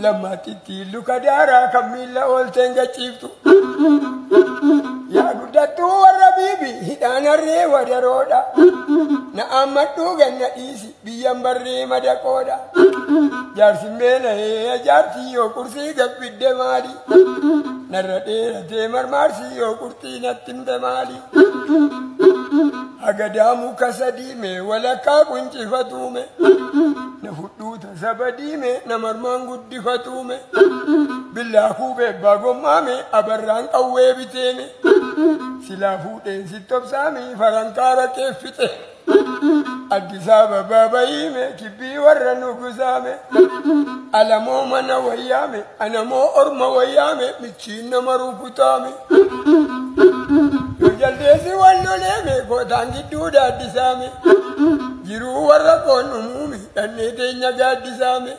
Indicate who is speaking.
Speaker 1: Lammaatti luka daaraa kan miilla oolteen gachiiftu. Yaa guddattuu warra biibi hidhaan harree wadaroodha. Na ammadhuu ganna dhiisi biyyan barree madaqoodha. Jaarsi beela'ee jaartii yoo qursii gabbidde maali? Narra dheeratee marmaarsii yoo qurxii natti himte maali? Hagadaa muka sadiime walakkaa quncifatuume. Na fudhuuta saba diime na marmaan guddifatuume. Billaa kuubee abbaa gommaame abarraan qawwee biteeme. Silaa fuudheen sittobsaami farankaara keeffite. Addis Ababaa bahiime kibbii warra nugusaame. Alamoo mana wayyaame anamoo orma wayyaame michiin nama rukutaame. Yoo jaldeessi wal loleeme kootaan gidduu daaddisaame. Jiruu warra koon dhumuumi dhannee teenya gaaddisaame.